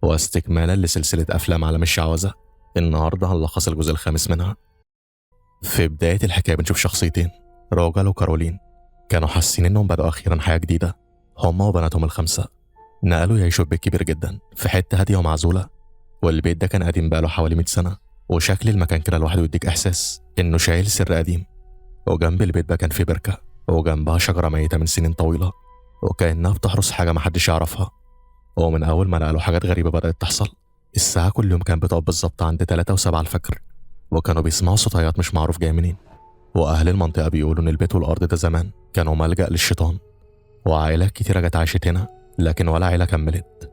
واستكمالا لسلسلة أفلام عالم الشعوذة، النهاردة هنلخص الجزء الخامس منها. في بداية الحكاية بنشوف شخصيتين، روجر وكارولين، كانوا حاسين إنهم بدأوا أخيرا حياة جديدة. هما وبناتهم الخمسة نقلوا يعيشوا في بيت كبير جدا في حتة هادية ومعزولة، والبيت ده كان قديم بقاله حوالي 100 سنة، وشكل المكان كده لوحده يديك إحساس إنه شايل سر قديم. وجنب البيت بقى كان في بركة وجنبها شجرة ميتة من سنين طويلة، وكأنها بتحرس حاجة محدش يعرفها. ومن أول ما نقلوا حاجات غريبة بدأت تحصل. الساعة كل يوم كان بتقف بالظبط عند 3:07 الفجر، وكانوا بيسمعوا صوت عياط مش معروف جاي منين. وأهل المنطقة بيقولوا إن البيت والأرض ده زمان كانوا ملجأ للشيطان، وعائلات كتيرة جت عاشت هنا لكن ولا عيلة كملت.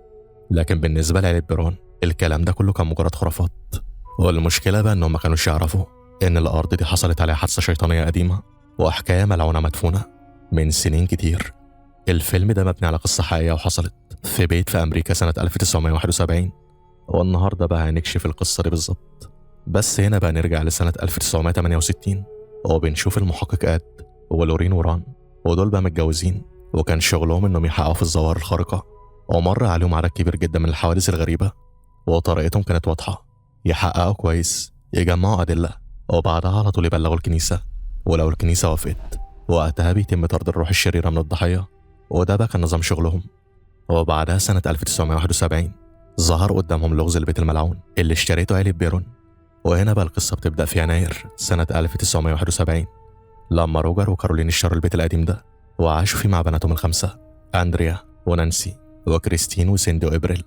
لكن بالنسبة لعيلة بيرون الكلام ده كله كان مجرد خرافات. والمشكلة بقى إنهم ما كانوش يعرفوا إن الأرض دي حصلت عليها حادثة شيطانية قديمة وحكاية ملعونة مدفونة من سنين كتير. الفيلم ده مبني على قصة حقيقية وحصلت في بيت في أمريكا سنة 1971، والنهاردة بقى هنكشف القصة دي بالظبط. بس هنا بقى نرجع لسنة 1968، وبنشوف المحقق آد ولورين وران، ودول بقى متجوزين، وكان شغلهم إنهم يحققوا في الظواهر الخارقة. ومر عليهم عدد كبير جدا من الحوادث الغريبة، وطريقتهم كانت واضحة: يحققوا كويس، يجمعوا أدلة، وبعدها على طول يبلغوا الكنيسة، ولو الكنيسة وافقت وقتها بيتم طرد الروح الشريرة من الضحية. وده بقى كان نظام شغلهم. وبعدها سنة 1971 ظهر قدامهم لغز البيت الملعون اللي اشتريته عيلة بيرون. وهنا بقى القصة بتبدأ في يناير سنة 1971، لما روجر وكارولين اشتروا البيت القديم ده وعاشوا فيه مع بناتهم الخمسة، أندريا ونانسي وكريستين وسيندي وإبريل،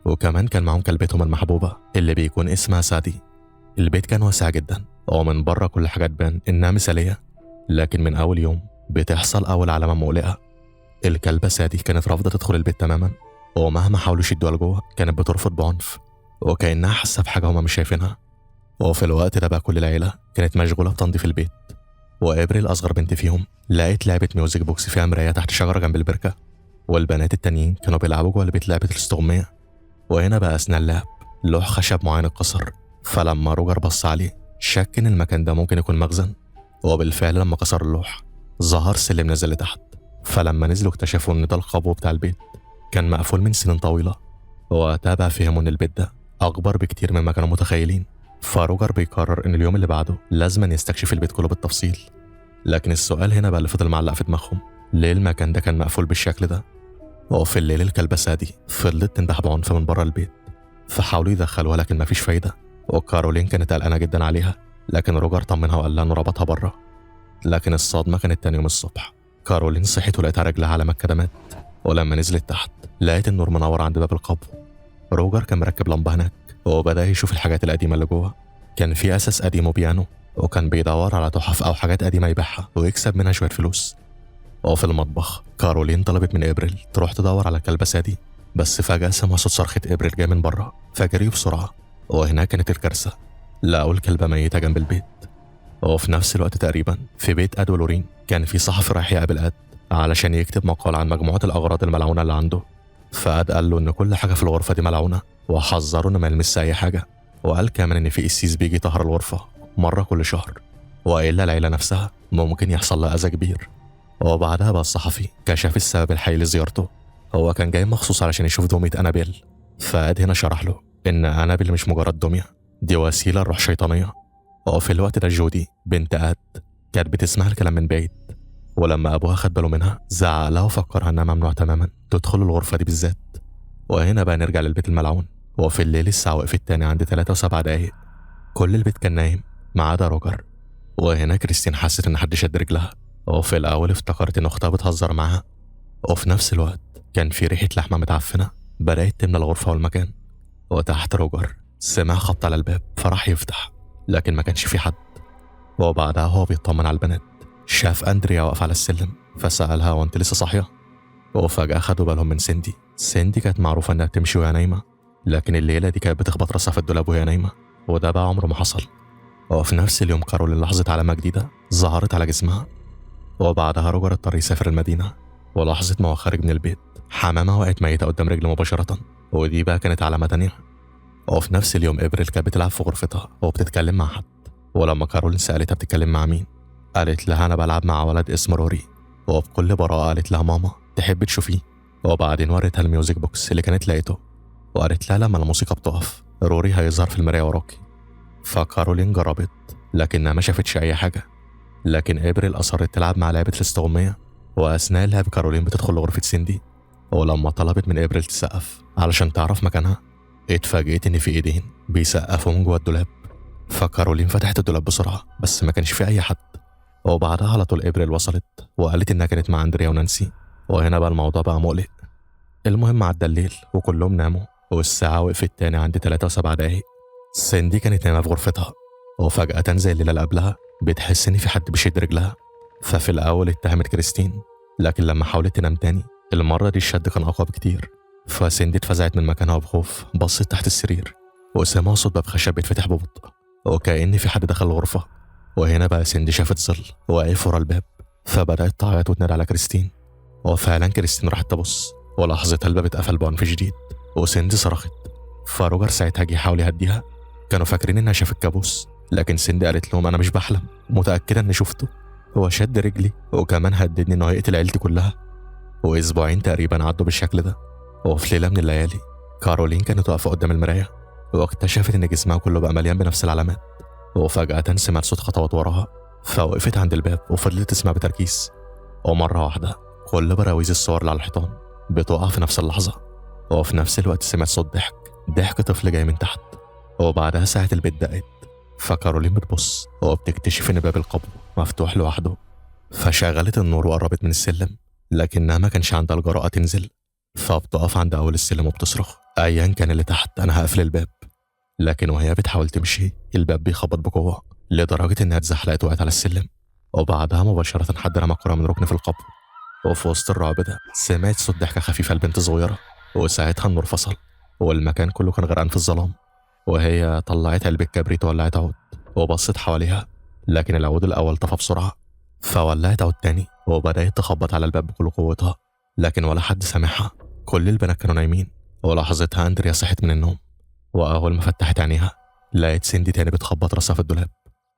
وكمان كان معهم كلبتهم المحبوبة اللي بيكون اسمها سادي. البيت كان واسع جدا، ومن بره كل حاجة تبان إنها مثالية، لكن من أول يوم بتحصل أول علامة مقلقة. الكلبة سادي كانت رافضة تدخل البيت تماما، ومهما حاولوا يشدوها لجوه كانت بترفض بعنف، وكأنها حاسة بحاجة هما مش شايفينها. وفي الوقت ده بقى كل العيلة كانت مشغولة بتنظيف البيت، وإبريل أصغر بنت فيهم لقيت لعبة music box فيها مراية تحت شجرة جنب البركة، والبنات التانيين كانوا بيلعبوا جوه البيت لعبة الاستغمية. وهنا بقى أثناء اللعب لوح خشب معين اتكسر، فلما روجر بص عليه شك إن المكان ده ممكن يكون مخزن، وبالفعل لما كسر اللوح ظهر سلم نزل لتحت. فلما نزلوا اكتشفوا إن ده القبو بتاع البيت كان مقفول من سنين طويلة. وقتها بقى فهموا إن البيت ده أكبر بكتير مما كانوا متخيلين. فروجر بيقرر إن اليوم اللي بعده لازم يستكشف البيت كله بالتفصيل. لكن السؤال هنا بقى اللي فضل معلق في دماغهم، ليه المكان ده كان مقفول بالشكل ده؟ وفي الليل الكلبة سادي فضلت تنبح بعنف من بره البيت، فحاولوا يدخلوها لكن مفيش فايدة. وكارولين كانت قلقانة جدا عليها، لكن روجر طمنها وقال لها إنه ربطها بره. لكن الصدمة كانت تاني يوم الصبح، كارولين صحت ولقيتها رجلها على مكدمات، ولما نزلت تحت لقيت النور منور عند باب القبو. روجر كان مركب لمبة هناك وبدأ يشوف الحاجات القديمة اللي جوه. كان في أساس قديم وبيانو، وكان بيدور على تحف أو حاجات قديمة يبيعها ويكسب منها شوية فلوس. وفي المطبخ كارولين طلبت من إبريل تروح تدور على كلبة سادي، بس فجأة سمع صوت صرخة إبريل جاي من بره، فجريوا بسرعة. وهناك كانت الكارثة، لقوا الكلبة ميتة جنب البيت. وفي نفس الوقت تقريبا في بيت أد ولورين كان في صحفي رايح يقابل أد علشان يكتب مقال عن مجموعة الأغراض الملعونة اللي عنده. فأد قال له إن كل حاجة في الغرفة دي ملعونة، وحذره إنه ما يلمس أي حاجة، وقال كمان إن في قسيس بيجي يطهر الغرفة مرة كل شهر، وإلا العيلة نفسها ممكن يحصل لها أذى كبير. وبعدها بقى الصحفي كشف السبب الحقيقي لزيارته، هو كان جاي مخصوص علشان يشوف دمية أنابيل. فأد هنا شرح له إن أنابيل مش مجرد دمية، دي وسيلة لروح شيطانية. وفي الوقت ده جودي بنت آد كانت بتسمع الكلام من بعيد، ولما أبوها خد باله منها زعق لها وفكرها إنها ممنوع تماما تدخل الغرفة دي بالذات. وهنا بقى نرجع للبيت الملعون. وفي الليل الساعة وقفت تاني عند 3:07، كل البيت كان نايم ما عدا روجر. وهنا كريستين حست إن حد شد رجلها، وفي الأول افتكرت إن أختها بتهزر معاها. وفي نفس الوقت كان في ريحة لحمة متعفنة بدأت تملى الغرفة والمكان. وتحت روجر سمع خبط على الباب فراح يفتح، لكن ما كانش في حد. وبعدها هو بيطمن على البنات شاف أندريا واقفة على السلم، فسألها وانت لسه صاحية؟ وفجأة خدوا بالهم من سيندي. سيندي كانت معروفة إنها بتمشي وهي نايمة، لكن الليلة دي كانت بتخبط راسها في الدولاب وهي نايمة، وده بقى عمره ما حصل. وفي نفس اليوم كارولين لاحظت علامة جديدة ظهرت على جسمها. وبعدها روجر اضطر يسافر المدينة، ولاحظت ما هو خارج من البيت حمامة وقعت ميتة قدام رجله مباشرة، ودي بقى كانت علامة تانية. وفي نفس اليوم إبريل كانت بتلعب في غرفتها وبتتكلم مع حد، ولما كارولين سألتها بتتكلم مع مين قالت لها أنا بلعب مع ولد اسمه روري. وبكل براءة قالت لها ماما تحب تشوفيه، وبعدين وريتها ال music box اللي كانت لقيته. وقالت لها لما الموسيقى بتقف روري هيظهر في المراية وراكي. فكارولين جربت لكنها ما شافتش أي حاجة، لكن إبريل أصرت تلعب مع لعبة الاستغمية. وأثناء اللعب كارولين بتدخل لغرفة سيندي، ولما طلبت من إبريل تسقف علشان تعرف مكانها اتفاجئت إن في إيدين بيسقفوا من جوه الدولاب. فكارولين فتحت الدولاب بسرعة بس ما كانش في أي حد. وبعدها على طول إبريل وصلت وقالت إنها كانت مع أندريا ونانسي، وهنا بقى الموضوع بقى مقلق. المهم عدى الليل وكلهم ناموا، والساعة وقفت تاني عند 3:07. سيندي كانت نايمة في غرفتها، وفجأة زي الليلة اللي قبلها بتحس إن في حد بيشد رجلها. ففي الأول اتهمت كريستين، لكن لما حاولت تنام تاني المرة دي الشد كان أقوى بكتير. فسيندي اتفزعت من مكانها وبخوف بصت تحت السرير وسمعوا صوت باب خشب بيتفتح ببطء وكأن في حد دخل الغرفة. وهنا بقى سيندي شافت ظل واقف ورا الباب، فبدأت تعيط وتنادي على كريستين. وفعلا كريستين راحت تبص، ولحظتها الباب اتقفل بعنف شديد وسيندي صرخت. فروجر ساعتها جه يحاول يهديها، كانوا فاكرين انها شافت كابوس، لكن سيندي قالت لهم انا مش بحلم، متأكدة اني شفته، هو شد رجلي وكمان هددني انه هيقتل عيلتي كلها. واسبوعين تقريبا عدوا بالشكل ده. وفي ليلة من الليالي كارولين كانت واقفة قدام المراية واكتشفت ان جسمها كله بقى مليان بنفس العلامات. وفجأة سمعت صوت خطوات وراها، فوقفت عند الباب وفضلت تسمع بتركيز. ومرة واحدة كل براويز الصور اللي على الحيطان بتقع في نفس اللحظة، وفي نفس الوقت سمعت صوت ضحك طفل جاي من تحت. وبعدها ساعة البيت دقت، فكارولين بتبص وبتكتشف إن باب القبو مفتوح لوحده. فشغلت النور وقربت من السلم، لكنها ما كانش عندها الجرأة تنزل، فبتقف عند أول السلم وبتصرخ أيا كان اللي تحت أنا هقفل الباب. لكن وهي بتحاول تمشي الباب بيخبط بقوة لدرجة إنها اتزحلقت وقعت على السلم. وبعدها مباشرة حد رمى كرة من ركن في القبو. وفي وسط الرعب ده سمعت صوت ضحكة خفيفة لبنت صغيرة، وساعتها النور فصل والمكان كله كان غرقان في الظلام. وهي طلعت علبة كبريت وولعت عود وبصت حواليها، لكن العود الأول طفى بسرعة، فولعت عود تاني وبدأت تخبط على الباب بكل قوتها، لكن ولا حد سامعها، كل البنات كانوا نايمين. ولحظتها أندريا صحت من النوم، وأول ما فتحت عينيها لقيت سيندي تاني بتخبط راسها في الدولاب،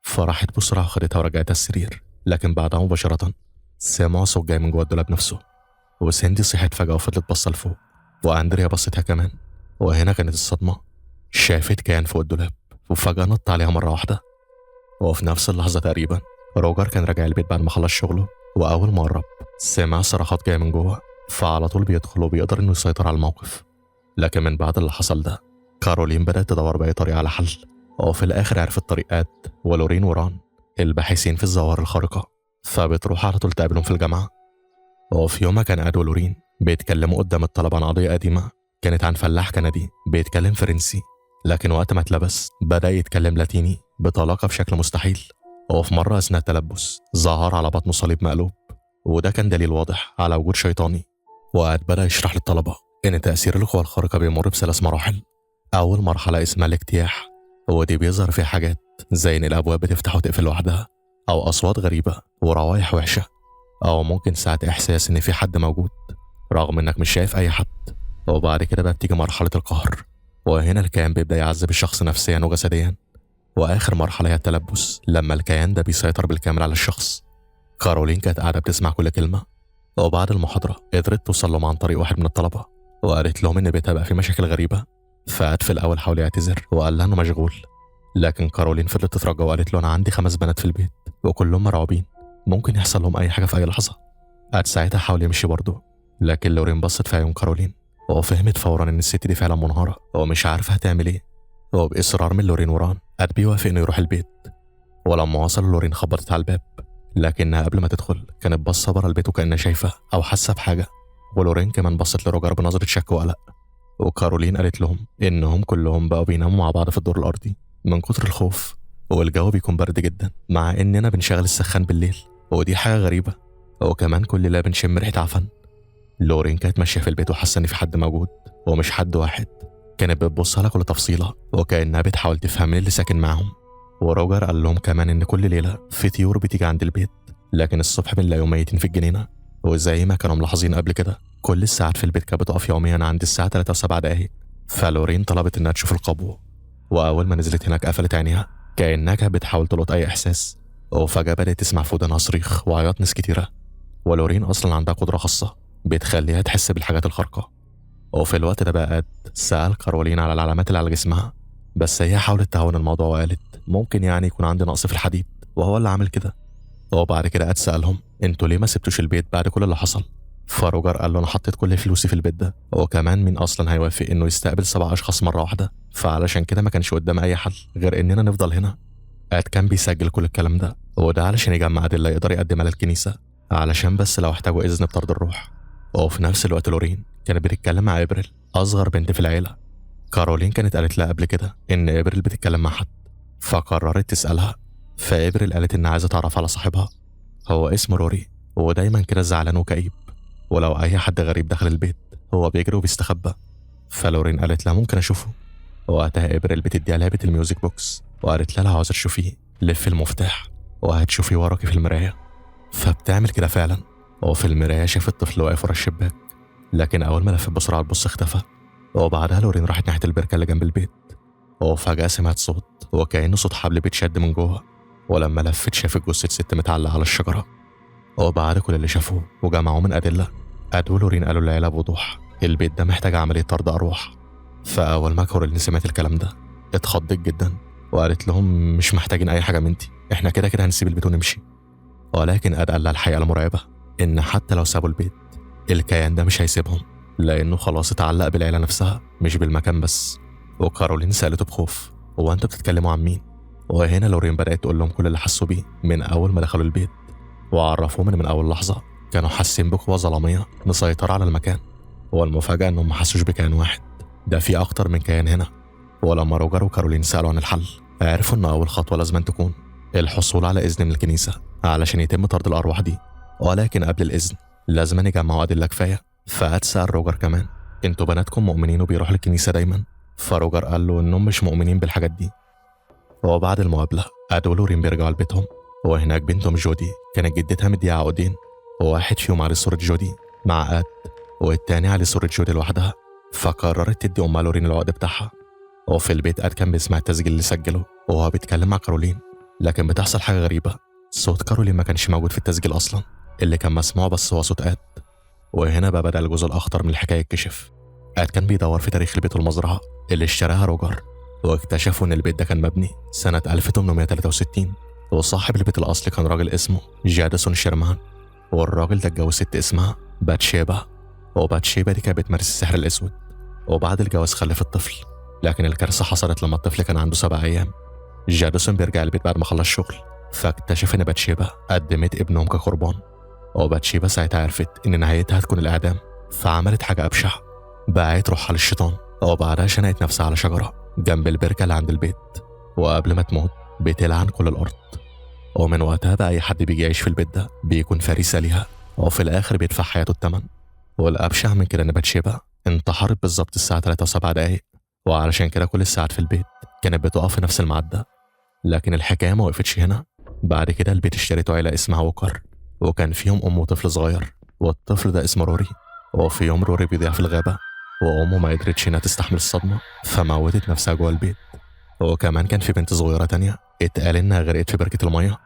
فراحت بسرعة وخدتها ورجعتها السرير. لكن بعدها مباشرة سمعوا صوت جاي من جوه الدولاب نفسه، وسيندي صحت فجأة وفضلت بصة لفوق، وأندريا بصتها كمان. وهنا كانت الصدمة، شافت كيان فوق الدولاب وفجأة نط عليها مرة واحدة. وفي نفس اللحظة تقريبا روجر كان راجع البيت بعد ما خلص شغله، وأول ما قرب سمع صرخات جاية من جوه، فعلى طول بيدخل وبيقدر إنه يسيطر على الموقف. لكن من بعد اللي حصل ده كارولين بدأت تدور بأي طريقة على حل، وفي الآخر عرفت طريق آد ولورين وران الباحثين في الظواهر الخارقة، فبتروح على طول تقابلهم في الجامعة. وفي يومها كان آد ولورين بيتكلموا قدام الطلبة عن قضية قديمة كانت عن فلاح كندي بيتكلم فرنسي، لكن وقت ما اتلبس بدأ يتكلم لاتيني بطلاقة بشكل مستحيل. وفي مرة أثناء التلبس ظهر على بطنه صليب مقلوب، وده كان دليل واضح على وجود شيطاني. وقعد بدأ يشرح للطلبة إن تأثير القوى الخارقة بيمر بثلاث مراحل. أول مرحلة اسمها الاجتياح، ودي بيظهر فيها حاجات زي إن الأبواب بتفتح وتقفل لوحدها، أو أصوات غريبة وروائح وحشة، أو ممكن ساعة إحساس إن في حد موجود رغم إنك مش شايف أي حد. وبعد كده بقى بتيجي مرحلة القهر، وهنا الكيان بيبدأ يعذب الشخص نفسيا وجسديا. وآخر مرحلة هي التلبس، لما الكيان ده بيسيطر بالكامل على الشخص. كارولين كانت قاعدة بتسمع كل كلمة، وبعد المحاضرة قدرت توصل لهم عن طريق واحد من الطلبة، وقالت لهم إن بيتها بقى فيه مشاكل غريبة. فقعد في الأول حاول يعتذر وقال لها إنه مشغول، لكن كارولين فضلت تترجى وقالت له أنا عندي 5 بنات في البيت وكلهم مرعوبين، ممكن يحصل لهم أي حاجة في أي لحظة. قعد ساعتها حاول يمشي برضه، لكن لورين بصت في عيون كارولين وفهمت فورا إن الست دي فعلا منهارة ومش عارفة هتعمل إيه. وبإصرار من لورين وران قد بيوافق إنه يروح البيت. ولما وصل لورين خبطت على الباب، لكنها قبل ما تدخل كانت باصة بره البيت وكأنها شايفة أو حاسة بحاجة. ولورين كمان بصت لروجر بنظرة شك وقلق. وكارولين قالت لهم إنهم كلهم بقوا بيناموا مع بعض في الدور الأرضي من كتر الخوف، والجو بيكون برد جدا مع إننا بنشغل السخان بالليل، ودي حاجة غريبة، وكمان كل ليلة بنشم ريحة عفن. لورين كانت ماشية في البيت وحاسة إن في حد موجود ومش حد واحد، كانت بتبص على كل تفصيلة وكأنها بتحاول تفهم مين اللي ساكن معاهم. وروجر قال لهم كمان إن كل ليلة في طيور بتيجي عند البيت، لكن الصبح بنلاقيهم ميتين في الجنينة. وزي ما كانوا ملاحظين قبل كده كل الساعات في البيت كانت بتقف يوميا عند الساعة 3:07. فلورين طلبت إنها تشوف القبو، وأول ما نزلت هناك قفلت عينيها كأنها كانت بتحاول تلقط أي إحساس. وفجأة بدأت تسمع في ودانها صريخ وعياط ناس كتيرة. ولورين أصلا عندها قدرة خاصة بتخليها تحس بالحاجات الخارقة. وفي الوقت ده بقى سأل كارولين على العلامات اللي على جسمها، بس هي حاولت تهون الموضوع وقالت ممكن يعني يكون عندي نقص في الحديد وهو اللي عامل كده. وبعد كده إد سألهم انتوا ليه ما سبتوش البيت بعد كل اللي حصل؟ فروجر قال له انا حطيت كل فلوسي في البيت ده، وكمان مين اصلا هيوافق انه يستقبل 7 اشخاص مرة واحدة، فعلشان كده ما كانش قدام اي حل غير اننا نفضل هنا. إد كان بيسجل كل الكلام ده، وده علشان يجمع ادلة يقدر يقدمها للكنيسة علشان بس لو احتاجوا اذن بطرد الروح. وفي نفس الوقت لورين كانت بتتكلم مع ابريل اصغر بنت في العيلة. كارولين كانت قالت لها قبل كده ان ابريل بتتكلم مع حد، فقررت تسالها. فابريل قالت انها عايزه تعرف على صاحبها، هو اسمه روري ودايما كده زعلان وكئيب، ولو اي حد غريب دخل البيت هو بيجري وبيستخبى. فلورين قالت لها ممكن اشوفه. وقتها ابريل بتديها لعبه ال music box وقالت لها لو عاوزه تشوفيه لف المفتاح وهتشوفيه وراكي في المراية. فبتعمل كده فعلا، وفي المراية شافت طفل واقف ورا الشباك، لكن اول ما لفت بسرعة تبص اختفى. وبعدها لورين راحت ناحية البركة اللي جنب البيت، وفجاة سمعت صوت وكأنه صوت حبل بيتشد من جوه، ولما لفت شافت جثة ست متعلقه على الشجرة. وبعد كل اللي شافوه وجمعوه من ادلة، إد ولورين قالوا للعيلة بوضوح البيت ده محتاج عملية طرد ارواح. فاول ما كارولين سمعت الكلام ده اتخضت جدا وقالت لهم مش محتاجين اي حاجة منتي، احنا كده كده هنسيب البيت ونمشي. ولكن إد قال لها الحقيقة المرعبة ان حتى لو سابوا البيت الكيان ده مش هيسيبهم، لانه خلاص اتعلق بالعيلة نفسها مش بالمكان بس. وكارولين سالته بخوف هو انتوا بتتكلموا عن مين؟ وهنا لورين بدات تقول لهم كل اللي حسوا بيه من اول ما دخلوا البيت، وعرفوهم ان من اول لحظة كانوا حاسين بقوة ظلامية مسيطرة على المكان. والمفاجاه انهم ما حسوش بكيان واحد، ده في اكتر من كيان هنا. ولما روجر وكارولين سالوا عن الحل عرفوا ان اول خطوة لازم تكون الحصول على اذن من الكنيسة علشان يتم طرد الارواح دي، ولكن قبل الاذن لازم يجمعوا ادلة كفاية. فقد سأل روجر كمان انتوا بناتكم مؤمنين وبيروحوا للكنيسة دايما؟ فروجر قال له انهم مش مؤمنين بالحاجات دي. وبعد المقابلة إد ولورين بيرجعوا لبيتهم، وهناك بنتهم جودي كانت جدتها مديها عقدين، وواحد فيهم عليه صوره جودي مع إد والتاني عليه صوره جودي لوحدها، فقررت تدي امها لورين العقد بتاعها. وفي البيت إد كان بيسمع التسجيل اللي سجله وهو بيتكلم مع كارولين، لكن بتحصل حاجة غريبة، صوت كارولين ما كانش موجود في التسجيل اصلا، اللي كان مسموع بس هو صوت إد. وهنا بقى بدأ الجزء الأخطر من الحكاية يتكشف. إد كان بيدور في تاريخ البيت والمزرعة اللي اشتراها روجر، واكتشفوا إن البيت ده كان مبني سنة 1863، وصاحب البيت الأصلي كان راجل اسمه جادسون شيرمان، والراجل ده اتجوز ست اسمها باتشيبا، وباتشيبا دي كانت بتمارس السحر الأسود. وبعد الجواز خلفت طفل، لكن الكارثة حصلت لما الطفل كان عنده 7 أيام. جادسون بيرجع البيت بعد ما خلص شغل، فاكتشف إن باتشيبا قدمت ابنهم كقربان. وباتشيبا ساعتها عرفت إن نهايتها هتكون الإعدام، فعملت حاجة أبشع، باعت روحها للشيطان، وبعدها شنقت نفسها على شجرة جنب البركة اللي عند البيت، وقبل ما تموت بتلعن كل الأرض. ومن وقتها بقى أي حد بيجي يعيش في البيت ده بيكون فريسة ليها، وفي الآخر بيدفع حياته الثمن. والأبشع من كده إن باتشيبا انتحرت بالظبط الساعة 3:07، وعلشان كده كل الساعات في البيت كانت بتقف في نفس الميعاد ده. لكن الحكاية ما وقفتش هنا، بعد كده البيت اشتريته عيلة اسمها ووكر، وكان فيهم أم وطفل صغير، والطفل ده اسمه روري. وفي يوم روري بيضيع في الغابة، وأمه ما قدرتش إنها تستحمل الصدمة فموتت نفسها جوه البيت. وكمان كان في بنت صغيرة تانية اتقال إنها غرقت في بركة المية.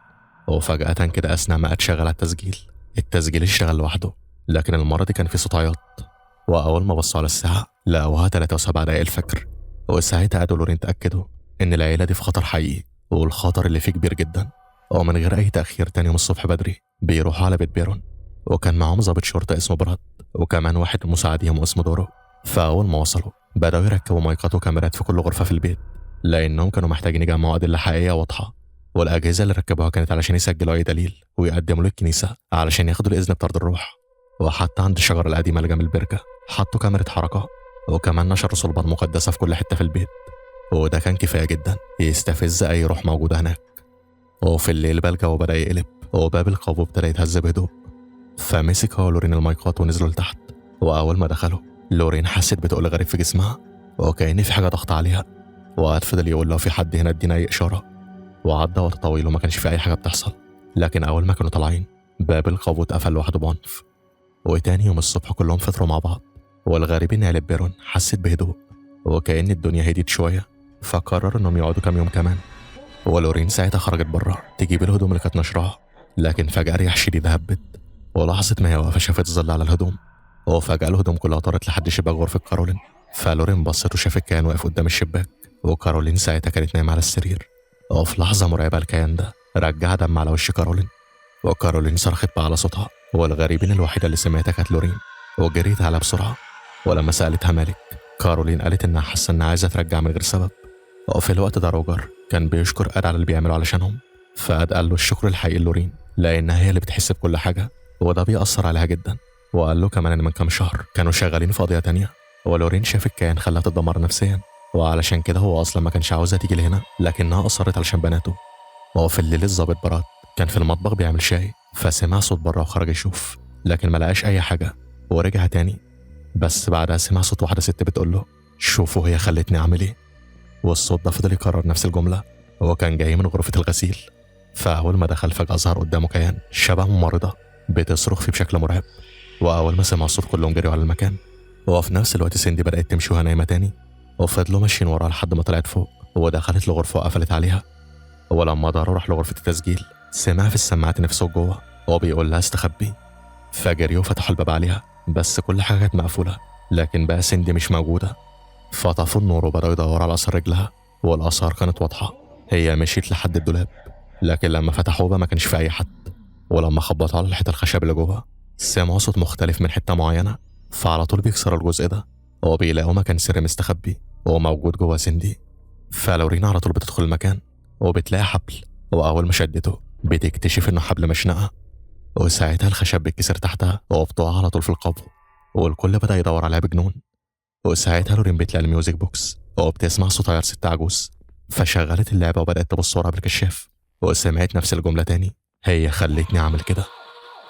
وفجأة كده أثناء ما اتشغل على التسجيل، التسجيل اشتغل لوحده، لكن المرة دي كان في صوت عياط. وأول ما بصوا على الساعة لقوها 3:07 الفجر. وساعتها إد ولورين اتأكدوا إن العيلة دي في خطر حقيقي، والخطر اللي فيه كبير جدا. ومن غير أي تأخير تاني يوم الصبح بدري بيروحوا على بيت بيرون، وكان معاهم ضابط شرطة اسمه براد، وكمان واحد من مساعديهم اسمه دورو. فأول ما وصلوا بدأوا يركبوا مايكات وكاميرات في كل غرفة في البيت، لأنهم كانوا محتاجين يجمعوا أدلة حقيقية واضحة. والأجهزة اللي ركبوها كانت علشان يسجلوا أي دليل ويقدموا للكنيسة علشان ياخدوا الإذن بطرد الروح. وحتى عند الشجرة القديمة اللي جنب البركة حطوا كاميرا حركة، وكمان نشروا صلبان مقدسة في كل حتة في البيت، وده كان كفاية جدا يستفز أي روح موجودة هناك. وفي الليل بقى الجو بدأ يقلب، وباب القابو ابتدى يتهز بهدوء. فمسك هو لورين المايكات ونزلوا لتحت. وأول ما دخلوا لورين حست بتقل غريب في جسمها، وكأن في حاجة ضغط عليها. وقعد فضل يقول لو في حد هنا ادينا أي إشارة. وعدى وقت طويل وما كانش في أي حاجة بتحصل، لكن أول ما كانوا طالعين باب القابو اتقفل لوحده بعنف. وتاني يوم الصبح كلهم فطروا مع بعض، والغريب إن عيلة بيرون حست بهدوء وكأن الدنيا هديت شوية، فقرروا إنهم يقعدوا كام يوم كمان. ولورين ساعتها خرجت بره تجيب الهدوم اللي كانت نشرها، لكن فجأة ريح شديدة هبت، ولحظة ما هي واقفة شافت ظل على الهدوم. وفجأة الهدوم كلها طارت لحد شباك غرفة كارولين. فلورين بصت وشافت كيان واقف قدام الشباك، وكارولين ساعتها كانت نايمة على السرير. وفي لحظة مرعبة الكيان ده رجع دم على وش كارولين، وكارولين صرخت بأعلى صوتها، والغريب إن الوحيدة اللي سمعتها كانت لورين، وجريت عليها بسرعة. ولما سألتها مالك، كارولين قالت إنها حاسة إنها عايزة ترجع من غير سبب. وفي الوقت ده روجر كان بيشكر أد على اللي بيعمله علشانهم، فأد قال له الشكر الحقيقي لورين لأنها هي اللي بتحس بكل حاجة وده بيأثر عليها جدا. وقال له كمان إن من كام شهر كانوا شغالين في قضية تانية، ولورين شافت كيان خلاها تتدمر نفسيا، وعلشان كده هو أصلا ما كانش عاوزها تيجي لهنا، لكنها أصرت علشان بناته. وفي الليل الظابط براد كان في المطبخ بيعمل شاي، فسمع صوت بره وخرج يشوف، لكن ما لقاش أي حاجة ورجع تاني. بس بعدها سمع صوت واحدة ست بتقول له شوفوا هي خلتني أعمل إيه، والصوت ده فضل يكرر نفس الجملة. هو كان جاي من غرفة الغسيل، فأول ما دخل فجأة ظهر قدامه كيان شبه ممرضة بتصرخ فيه بشكل مرعب. وأول ما سمع الصوت كلهم جريوا على المكان. وفي نفس الوقت سندي بدأت تمشي وهي نايمة تاني، وفضلوا ماشيين وراها لحد ما طلعت فوق ودخلت لغرفة وقفلت عليها. ولما داروا راح لغرفة التسجيل، سمع في السماعات نفسه جوه وهو بيقول لها استخبي، فجريوا وفتحوا الباب عليها، بس كل حاجة كانت مقفولة، لكن بقى سندي مش موجودة. فطفوا النور وبدأوا يدوروا على أثر رجلها، والآثار كانت واضحة، هي مشيت لحد الدولاب، لكن لما فتحوه بقى ما كانش في أي حد. ولما خبطوا على الحيطة الخشب اللي جوه سمعوا صوت مختلف من حتة معينة، فعلى طول بيكسروا الجزء ده وبيلاقوا مكان سري مستخبي وموجود جوه سندي. فلورين على طول بتدخل المكان وبتلاقي حبل، وأول ما شدته بتكتشف إنه حبل مشنقة، وساعتها الخشب بيتكسر تحتها وبتقع على طول في القبو، والكل بدأ يدور عليها بجنون. وساعتها لورين بتلاقي ال music box وبتسمع صوت عيار ست عجوز، فشغلت اللعبة وبدأت تبص وراها بالكشاف، وسمعت نفس الجملة تاني، هي خلتني أعمل كده.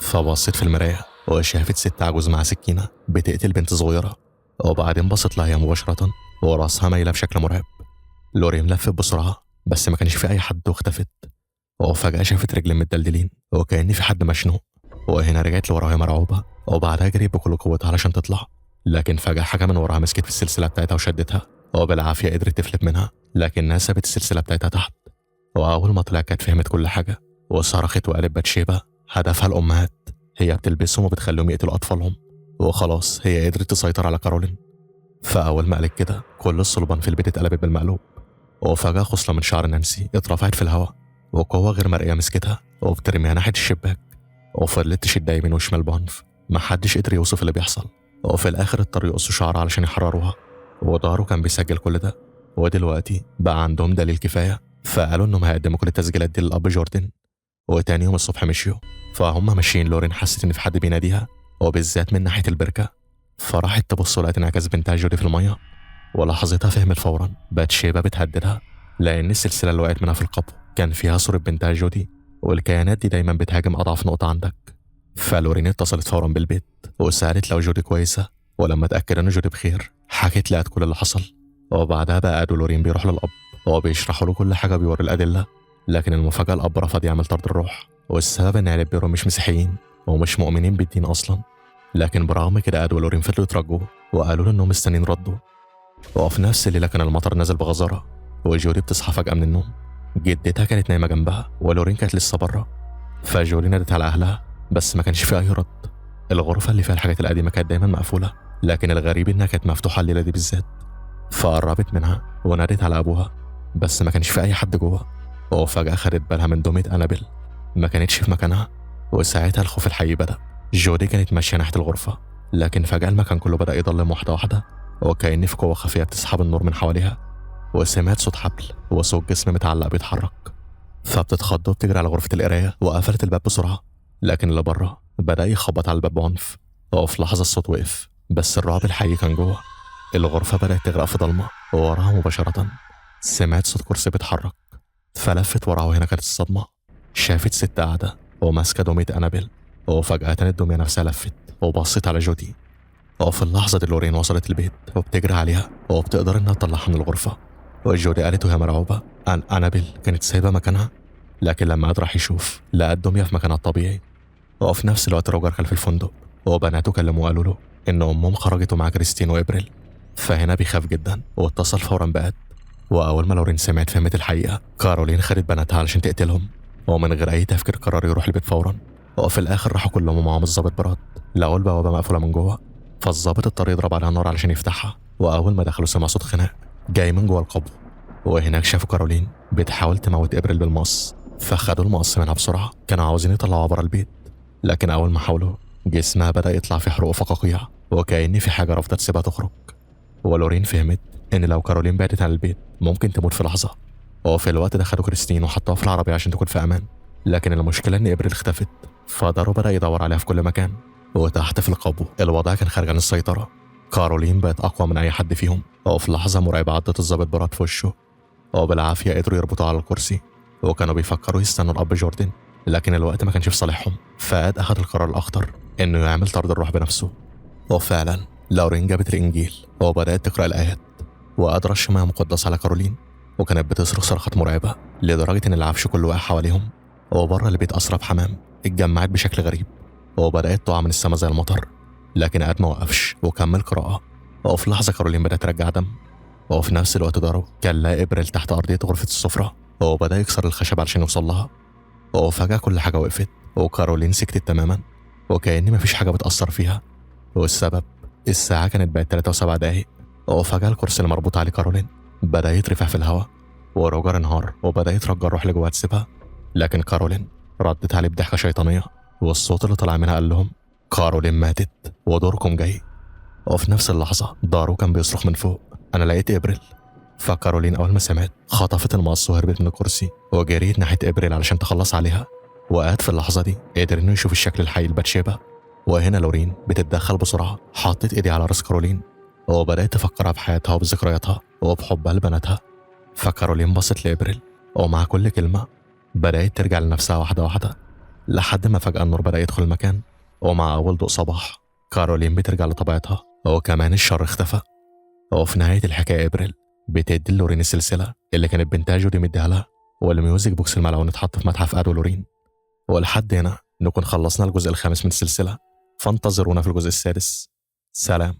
فبصت في المراية وشافت ست عجوز مع سكينة بتقتل بنت صغيرة، وبعدين بصت لها هي مباشرة وراسها مايلة بشكل مرعب. لورين لفت بسرعة بس ما كانش في أي حد واختفت. وفجأة شافت رجلين متدلدلين وكأن في حد مشنوق، وهنا رجعت لورا وهي مرعوبة، وبعدها جريت بكل قوتها علشان تطلع، لكن فجأة حاجة من وراها مسكت في السلسلة بتاعتها وشدتها، وبالعافية قدرت تفلت منها، لكنها سابت السلسلة بتاعتها تحت. وأول ما طلعت كانت فهمت كل حاجة، وصرخت وقالت باتشيبة هدفها الأمهات، هي بتلبسهم وبتخليهم يقتلوا أطفالهم، وخلاص هي قدرت تسيطر على كارولين. فأول ما قالت كده كل الصلبان في البيت اتقلبت بالمقلوب، وفجأة خصلة من شعر نانسي اترفعت في الهواء، وقوة غير مرئية مسكتها وبترميها ناحية الشباك، وفضلت تشدها يمين وشمال بعنف، محدش قدر يوصف اللي بيحصل. وفي الآخر اضطروا يقصوا شعرها علشان يحرروها، ودارو كان بيسجل كل ده، ودلوقتي بقى عندهم دليل كفاية، فقالوا إنهم هيقدموا كل التسجيلات دي للأب جوردن. وتاني يوم الصبح مشيوا، فهم ماشيين لورين حست إن في حد بيناديها، وبالذات من ناحية البركة، فراحت تبص ولقت انعكاس بنتها جودي في المية، ولحظتها فهمت فورا باتشيبة بتهددها، لأن السلسلة اللي وقعت منها في القبو كان فيها صورة بنتها جودي، والكيانات دي دايما بتهاجم أضعف نقطة عندك. فلورين اتصلت فورا بالبيت وسألت لو جودي كويسة، ولما اتأكد إن جودي بخير حكت لها كل اللي حصل. وبعدها بقى أد ولورين بيروحوا للأب وبيشرحوا له كل حاجة بيوري الأدلة، لكن المفاجأة الأب رفض يعمل طرد الروح، والسبب إن عيلة بيرو مش مسيحيين ومش مؤمنين بالدين أصلا. لكن برغم كده أد ولورين فضلوا يترجوه وقالوا له إنهم مستنيين رده. وفي نفس الليلة كان المطر نازل بغزارة، وجودي بتصحى فجأة من النوم، جدتها كانت نايمة جنبها ولورين كانت لسه بره. فجودي نادت على أهلها بس ما كانش في أي رد. الغرفة اللي فيها الحاجات القديمة كانت دايما مقفولة، لكن الغريب إنها كانت مفتوحة الليلة دي بالذات. فقربت منها ونادت على أبوها بس ما كانش في أي حد جوه. وفجأة خدت بالها من دمية أنابيل ما كانتش في مكانها، وساعتها الخوف الحقيقي بدأ. جودي كانت ماشية ناحية الغرفة، لكن فجأة المكان كله بدأ يضلم واحدة واحدة، وكأن في قوة خفية بتسحب النور من حواليها. وسمعت صوت حبل وصوت جسم متعلق بيتحرك، فبتتخض وبتجري على غرفة القراية وقفلت الباب بسرعة، لكن اللي بره بدأ يخبط على الباب بعنف. وفي لحظة الصوت وقف، بس الرعب الحقيقي كان جوه. الغرفة بدأت تغرق في ضلمة، ووراها مباشرة سمعت صوت كرسي بيتحرك، فلفت وراها وهنا كانت الصدمة. شافت ست قاعدة وماسكة دمية أنابيل، وفجأة الدمية نفسها لفت وبصت على جودي. وفي اللحظة دي لورين وصلت البيت وبتجري عليها وبتقدر إنها تطلعها من الغرفة. وجودي قالت وهي مرعوبة أن أنابيل كانت سايبة مكانها، لكن لما قعد راح يشوف لقى الدمية في مكانها الطبيعي. وفي نفس الوقت روجر كان في الفندق، وبناته كلموه وقالوا له إن أمهم خرجت مع كريستين وإبريل، فهنا بيخاف جدا واتصل فورا بأد. وأول ما لورين سمعت فهمت الحقيقة، كارولين خدت بناتها علشان تقتلهم، ومن غير أي تفكير قرر يروح البيت فورا. وفي الآخر راحوا كلهم ومعاهم الظابط براد، لقوا البوابة مقفولة من جوه، فالظابط اضطر يضرب عليها النار علشان يفتحها. وأول ما دخلوا سمع صوت خناق جاي من جوه القبو، وهناك شافوا كارولين بتحاول تموت إبريل بالمقص، فخدوا المقص منها بسرعة. كانوا عاوزين يطلعوها بره البيت، لكن أول ما حاولوا جسمها بدأ يطلع في حروق وفقاقيع، وكأن في حاجة رافضة تسيبها تخرج. ولورين فهمت إن لو كارولين بعدت عن البيت ممكن تموت في لحظة. وفي الوقت ده خدوا كريستين وحطوها في العربية عشان تكون في أمان، لكن المشكلة إن إبريل اختفت، فدارو بدأ يدور عليها في كل مكان. وتحت في القبو الوضع كان خارج عن السيطرة، كارولين بقت أقوى من أي حد فيهم. وفي لحظة مرعبة عضت الظابط براد في وشه، وبالعافية قدروا يربطوه على الكرسي، وكانوا بيفكروا يستنوا الأب جوردن، لكن الوقت ما كانش في صالحهم. فاد أخذ القرار الأخطر إنه يعمل طرد الروح بنفسه. وفعلا لورين جابت الإنجيل وبدأت تقرأ الآيات، وأدرى الشمعة مقدسة على كارولين، وكانت بتصرخ صرخات مرعبة لدرجة إن العفش كله وقع حواليهم. وبره البيت أسراب حمام اتجمعت بشكل غريب وبدأت تقع من السما زي المطر، لكن آد ما وقفش وكمل قراءة. وفي لحظة كارولين بدأت ترجع دم، وفي نفس الوقت دارو كان لاقي إبريل تحت أرضية غرفة السفرة وبدأ يكسر الخشب علشان يوصل لها. وفجأة كل حاجة وقفت وكارولين سكتت تماما، وكأن مفيش حاجة بتأثر فيها. والسبب الساعة كانت بقت 3:07. وفجأة الكرسي اللي مربوط عليه كارولين بدأ يترفع في الهواء، وروجر انهار وبدأ يترجى الروح لجوه تسيبها، لكن كارولين ردت عليه بضحكة شيطانية، والصوت اللي طلع منها قال لهم كارولين ماتت ودوركم جاي. وفي نفس اللحظة دارو كان بيصرخ من فوق أنا لقيت إبريل. فكارولين أول ما سمعت خطفت المقص وهربت من الكرسي وجريت ناحية إبريل علشان تخلص عليها. وقعد في اللحظة دي قدر إنه يشوف الشكل الحقيقي لباتشيبا. وهنا لورين بتتدخل بسرعة، حطت إيدي على راس كارولين وبدأت تفكرها بحياتها وبذكرياتها وبحبها لبناتها. فكارولين بصت لإبريل، ومع كل كلمة بدأت ترجع لنفسها واحدة واحدة، لحد ما فجأة النور بدأ يدخل المكان. ومع أول ضوء صباح كارولين بترجع لطبيعتها، وكمان الشر اختفى. وفي نهاية الحكاية إبريل بتدي لورين السلسلة اللي كانت بنتها جودي مديها لها، وال music box الملعون اتحط في متحف آد ولورين. ولحد هنا نكون خلصنا الجزء الخامس من السلسلة، فانتظرونا في الجزء السادس. سلام.